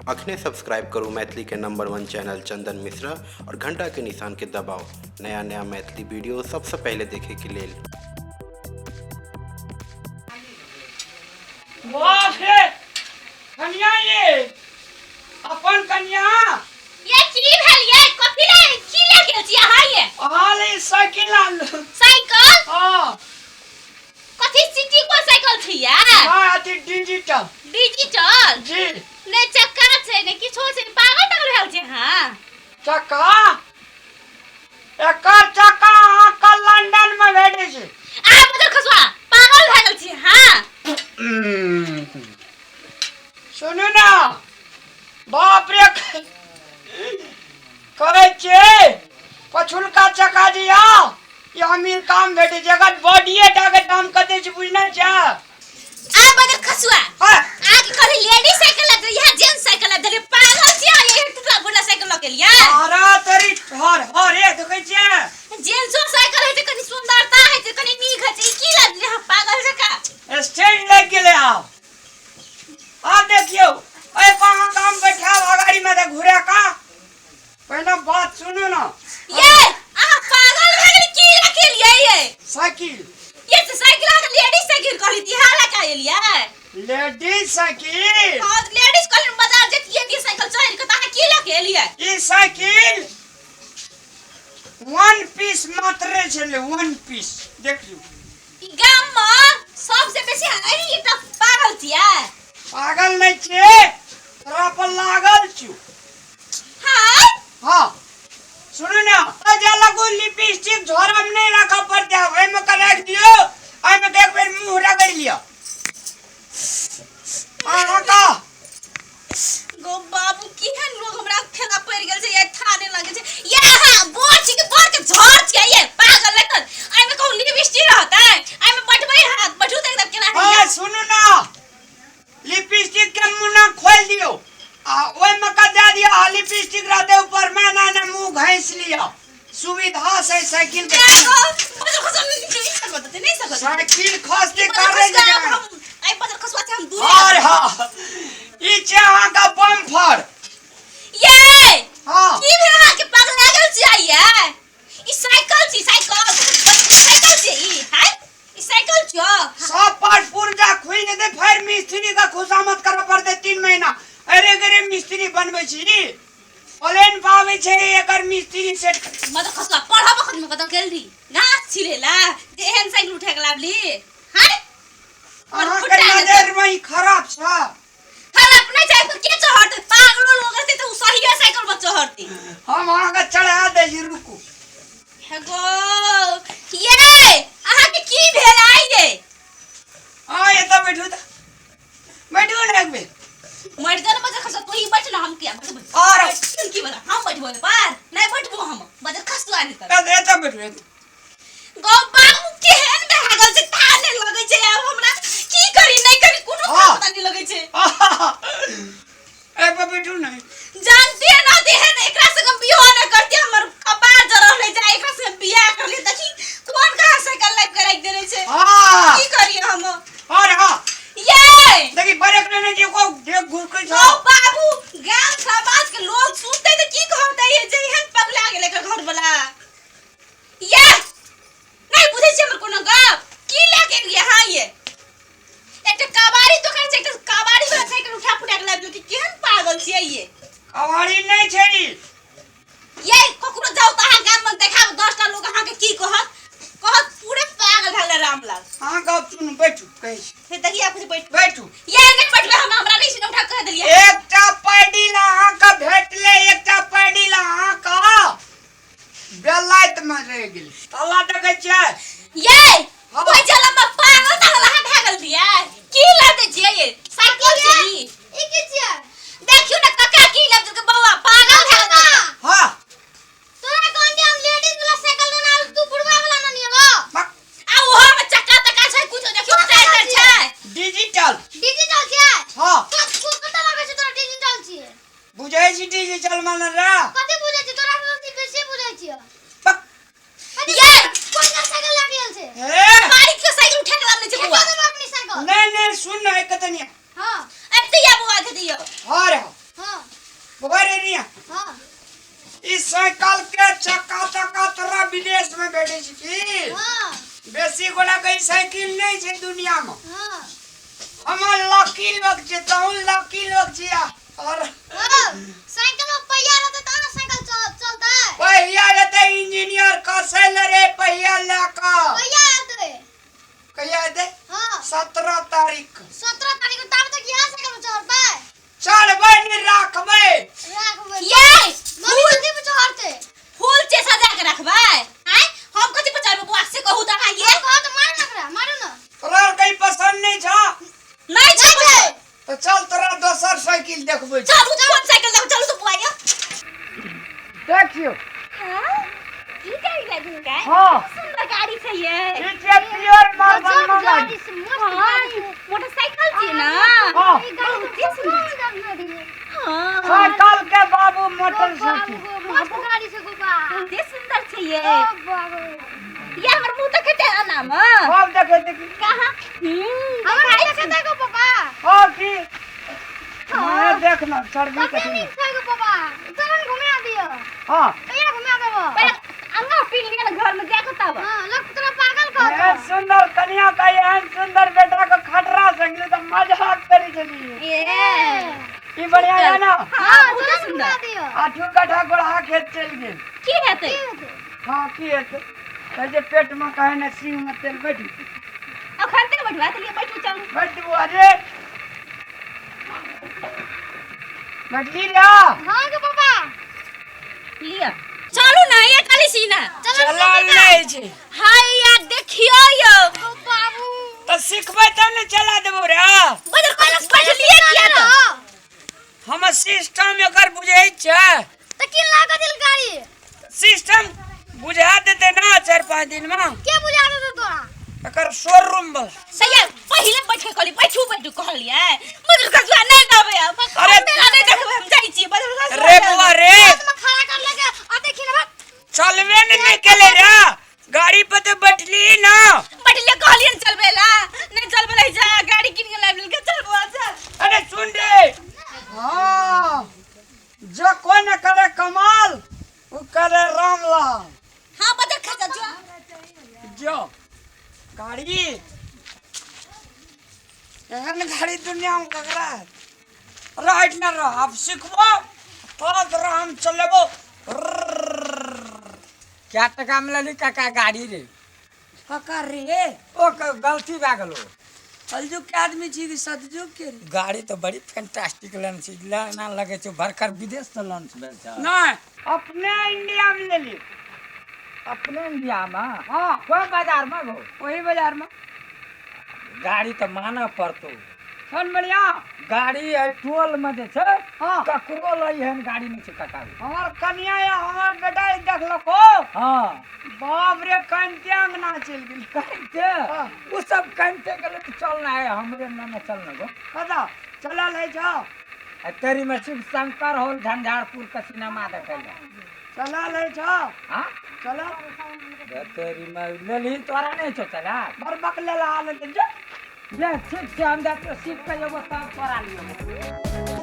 अखने सब्सक्राइब करू मैथिली के नंबर वन चैनल चंदन मिश्रा और घंटा के निशान के दबाव नया नया मैथिली वीडियो सबसे पहले देखे के लेल। बाप रे कन्या ये अपन कन्या ये की भेल ये कथी ले की ले गेल छी अहाँ ये अहाँ ले साइकिल आनलहुँ साइकिल हाँ कथी सिटी कोन साइकिल छी ये हाँ अथी डिजिटल डिजिटल जी ने चक्का छै ने किछो छै पागल तागल भेल छै हाँ चक्का एकर चक्का अहाँके लंदन में भेटै छै आ बदल खसुआ पागल भए गेल छी हाँ सुनू ना बाप रे कहै छियै पछुलका चक्का जे यऽ ई अमेरिका मे भेटै छै एकर बॉडीए टा के दाम कते छै बुझने छै आ बदल खसुआ हाँ, आ के कहली लेडीज साइकिल लग यहाँ जेंट्स साइकिल लग देली पागल छी ये टुटला फुटला साइकिल लग गेलियै अरे तोरी हर हर ए देखै छियै जेंट्सो साइकिल होइ छै कनी सुंदरता होइ छै कनी नीक होइ छै ई की लग यहाँ पागल जकाँ स्टैंड लागि गेलै आब आब देखियौ एहि पर अहाँ काम बैठायब अगाड़ीमे तऽ घुरा कऽ पहिने बात सुनू ने ये अहाँ पागल भए गेली की लऽ एलियै ये साइकिल ये तऽ साइकिल अहाँके लेडीज साइकिल कहली तिहार लऽ के एलियै लेडीज साइकिल हाँ लेडीज कहली बाजार जतियै कि साइकिल चढ़ि कऽ तऽ अहाँ की लऽ के एलियै ई साइकिल वन पीस मात्रे छलै वन पीस देखियौ ई गाम में सबसे बेसी अहीं एकटा पागल छियै पागल नहि छियै तोरा पर लागल छियौ हाय हाँ सुनू ने तऽ जे लगू लिपस्टिक झोरा में नहीं रखऽ पड़तै आब एहिमे के राखि दियौ एहिमे के एक बेर मुँह रगड़ि लिअ अहाँके गो बाबू केहन लोग हमरा ठेला पड़ि गेल छै ये थाने लगे छै ये अहाँ बोर छी के बोर के झोर छियै ये पागल लगत एहिमे कहूँ लिपस्टिक रहतै एहिमे बैठबै हाथ बैठू तऽ एकदम केना हाँ होइए सुनू ना लिपस्टिक के मुना खोल दियो आ ओहिमे का दे दियो आ लिपस्टिक रहते ऊपर में ना ना मुंह घैस लियो सुविधा से साइकिल के साइकिल खसते करे और हाँ ई छै अहाँ का बम्फर ये हाँ की भेल अहाँके पगला गेल छियै ये ई साइकिल छी साइकिल साइकिल छी ई हाय ई साइकिल छियो सब पार्ट पुर्जा खुलि जेतै फेर मिस्त्री का खुशामद करऽ पड़तै 3 महीना अरे गरे मिस्त्री बनबै छी प्लेन पाबै छै एकर मिस्त्री सेट मतलब खसला पढ़ब अखन में कतौ गेल रही घास छिलेला जे एहन साइकिल उठा के लाबली हाय अहाँके नजर में ई खराब छ खराब नहीं छै पर के चढ़ते पागलो लोग रहते त उ सहिए साइकिल पर चढ़ते हम अहाँके चढ़ा दै छी रुकू हे गो ये अहाँ के की भेल आइ ये हाँ एतऽ बैठू तऽ बैठू ने एक बेर मर जा बजर खसो तू ही बैठ ना हम किया बैठबो और की बता हम बैठबो पर नहीं बैठबो हम बजर खसतो आने तर एतऽ बैठू एतऽ गो बाबू केहन भए गेल छै थाह नहि लगै छै आब हमरा की करी नहि करी कोनो पता नहि लगै छै ए पर बैठू ने जानते ना देहन एकरा से हम बियाह न करते हमर कपार जरल रह जाए एकरा से हम बियाह कर ले देखी कोन कहां से कल लाइफ के राख देने छै हाँ की करी हम और हाँ ये देखी ब्रेक लेने छी को देख घुस के ओ छौ बाबू गाम समाज के लोग सुनते त की कहते ये जे एहन पगला गेल एकर घर वाला ये नहीं बुझै छी हमर कोनो गप की लए के एलियै अहाँ ये एकटा कबाड़ी दोकान छै एकटा कबाड़ी वाला साइकिल उठा पुटा के लाबि लेलकै केहन पागल छियै ये कबाड़ी नहि छै ई। ये ककरो जाउ तऽ अहाँ गाम में देखाब 10टा लोग अहाँके की कहत कहत पूरे पागल भए गेलै रामलाल अहाँ गप सुनू बैठू कहै छी हे देखिए आप बैठ बैठू ये नहीं बैठबै हम हमरा नहीं सुन उठा कह देलियै एकटा पैडिल अहाँके भेटलै एकटा पैडिल अहाँके बेलायत में रहि गेल ताला देखै छियै ये हाँ। कोई चला में पागल तागल अहाँ भए गेल छियै की लाते छियै ये साइकिल छै ई ई की छियै देखियौ ने काका की लाब देलकै बौआ पागल भए गेल हाँ तोरा कहनी हम लेडीज वाला साइकिल लेना आउ तू बुढ़वा वाला ना नियलो बक, आ ओहो में चक्का तक्का छै कुछो देखियौ टायर तायर छै डिजिटल डिजिटल छियै हाँ कत कत लागै छै तोरा डिजिटल छियै बुझै छी डिजिटल माने रे कथी बुझै छी तोरा से बेसी बुझै छियै बक, ये कोन साइकिल लए गेल छै हे बाइक के साइकिल उठा के लाबने छै बौआ कत अपनी साइकिल नहीं नहीं सुन ना एक तनिया हां अरे दिया बौआ के दियो हाँ रे हाँ हां साइकिल के चक्का तक्का तोरा विदेश में भेटै छै की? हाँ। बेसी गोला के साइकिल नहीं छै दुनिया में। हाँ। हमर लकी लोग छै, तहु लकी लोग छिया। और हाँ, साइकिल में पहिया रहतै तहन ने साइकिल चलतै। पहिया रहतै इंजीनियर कसै ले रे पहिया लए कऽ। पहिया एतै। कहिया एतै? हाँ। 17 तारीख। 17 तारीख को तब तक यहाँ साइकिल में चढ़तै। चढ़बै ने राखबै। राखबै। ये मम्मी कथी पे चढ़तै? फूल चे सजा के रखबै। आय हम कथी पर चढ़बै बुआ से कहू त अहाँ ये। कहो तो मारू ना ओकरा, मारू ना। तोरा आर कहीं पसंद नहीं छौ? नहीं छै। नहीं छै। तो चल तोरा दोसर साइकिल देखबै। चलू कोन साइकिल देखू, चलू तो बुआ ये। देखियो। हां की गाड़ी लागल का? हाँ। सुंदर गाड़ी छै ये। ई छै प्योर मार्बल गजब में गाड़ी से मस्त हाँ, गाड़ी है। मोटरसाइकिल छै ना। हाँ। ई गाड़ी तो बहुते सुंदर। सुंदर गाड़ी है। हाँ। साइकिल के बाबू मोटरसाइकिल। बाबू, मस्त गाड़ी से गोबा। बहुते सुंदर छै ये। ओ बाबू। ये हमर मुंह देखे आना में। हम देखे देखी। कहाँ? हमर देखाइ देखे छी। देखो पापा। हाँ की? हाँ। मैं देखना चढ़बी कते कथी। नीक छै गो पापा। चल ने घुमा दियो। हाँ। कहिया घुमा देबो? पहिले अंगा पी लिअ ने घर में जाके तब। हाँ, लोग तोरा पागल कहतो। एहन सुंदर कन्या का एहन सुंदर बेटा के खटरा संग तो मजाक करी छली। ए ई बढ़िया है ना? हाँ, चल बहुत ने सुंदर। घुमा दियो। आठू कट्ठा गोढ़ा खेत चलि गेल। की हेतै? की हेतै? हाँ की हेतै? कहै छै पेट में कहे ने सिंह में तेल बैठ। अखन ते बैठवा देलियै, बैठू चलू। बैठ बुआ रे। बैठली रे। हाँ गो पापा। लिअ चलू ना ये काली सीना। चलो चलल नहीं छै। हाय यार देखियो यो। गो बाबू। तऽ सिखबै तब ने चला देबो रे। बदल कोन बैठलियै किया तो? हम सिस्टम एकर बुझै छै। त की लाग दिल गाड़ी? सिस्टम बुझा देतै ना 4-5 दिन में। के बुझा देतौ तोरा? एकर शोरूम वाला। सैया पहिले बैठ के कहली बैठू बैठू कहलियै। बदल कसुआ नहीं देबै अब। अरे मेला नहीं देखबै हम जाइ छी बदल कसुआ। रे बुआ रे। हाथ में खड़ा कर लगे आ देखी ना बा। चलबे ने नहीं केले रे। गाड़ी पर तो बैठली ना। बैठलियै कहलियै ने चलबै ला। नहीं चलबै ला जा गाड़ी किन के लाबि लेलकै चल बुआ चल। अरे सुन रे। हाँ जो कोई न करे कमाल वो करे रामलाल। हां बदल खा जो। जो गाड़ी एहन गाड़ी दुनिया में ककरा है? राइट न रह अब सिखबो तोरा तोरा हम चलेबो। क्या टका में लेली काका गाड़ी रे? काका रे ओ गलती भए गेलो। कलयुग के आदमी छी कि सतयुग के रे? गाड़ी तो बड़ी फैंटास्टिक लन छै, ना लगे छै भरकर विदेश से लॉन्च भेल छै। नहीं अपने इंडिया में लेली। अपने इंडिया में? हाँ। कोन बाजार में गो? वही बाजार में। गाड़ी तो मानऽ पड़तो। सुन बढ़िया गाड़ी एहि टोल में जे छै। हाँ। ककरो लग एहन गाड़ी नहीं छै काका। हमर कन्या या हमर बेटा ई देखलको। हाँ। बाप रे कनिते अंगना चलि गेल। कनिते? हाँ। ओ सब कनिते गेलै तऽ चल ना है हमरे ना चल ना गो। कतऽ चलल है छौ? आ तेरी में शिव शंकर होल झंझारपुर के सिनेमा देखै लए। चलल है छौ? हाँ? चलल। तेरी में लेलही तोरा नहीं छौ चला? बड़ बकलेला हालत है, जो। ले ठीक छै हम जाते सीख के एबो तब तोरा लियौ।